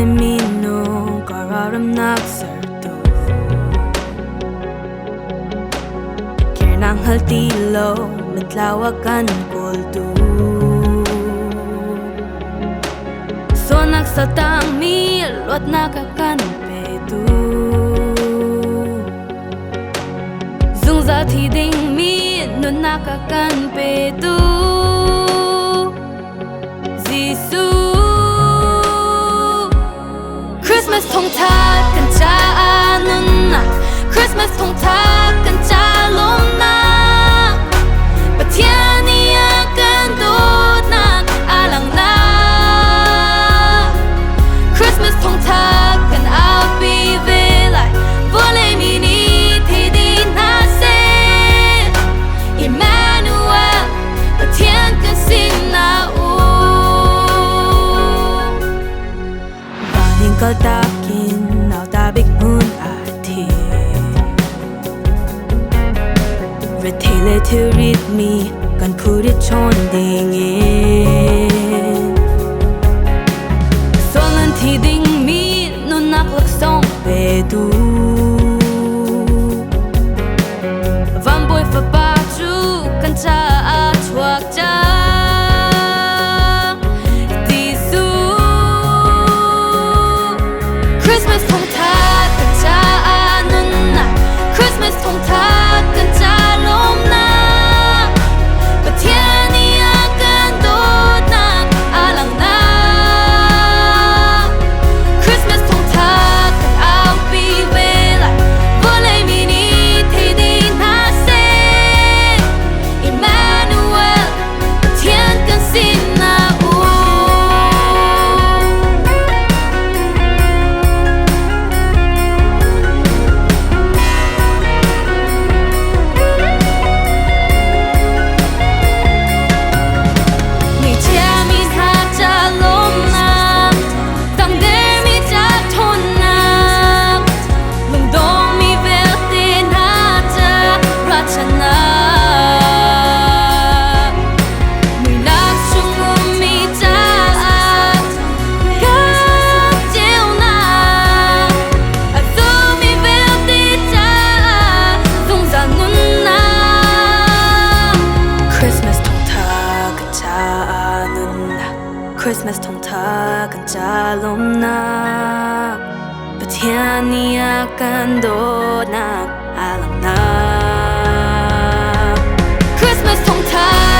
Le minung kararamnak sertu Kirnak hngal ti lo mitlau a kan kawltu Sualnak saltangmi luatnak a kan petu Zungzal thi dingmi nunnak a kan petu Jesuh. Christmas thawngtha kan caah nunnak, Christmas thawngtha kan ca lawmnak, Pathian nih a kan dawtnak a langhnak. Christmas thawngtha kan aupi ve lai, vawlei mi nih thei dih hna seh. Emmanuel, Pathian kan sinah um. Vaning kaltakin nauta bik hmun a thi. Rethei le thilrit mi kan phurit chawn ding in. Sual thi ding mi nunnak laksawng petu. Van bawi fapa cu kan caah chuak cang. Jesuh. Christmas thawngtha kan caah nunnak, Christmas thawngtha kan ca lawmnak, Pathian nih a kan dawtnak a langhnak. Christmas thawngtha kan aupi ve lai, vawlei mi nih thei dih hna seh. Emmanuel, Pathian kan sinah um. Ngeichia mi hna ca lawmnak, tangdermi ca ṭhawnnak, lungdongmi vialte hna ca ruahchannak. Muihnak chung ummi caah kan ceunak, a zummi vialte caah zungzal nunnak. Christmas thawngtha kan caah nunnak, Christmas thawngtha kan ca lawmnak, Pathian nih a kan dawtnak a langhnak. Christmas thawngtha.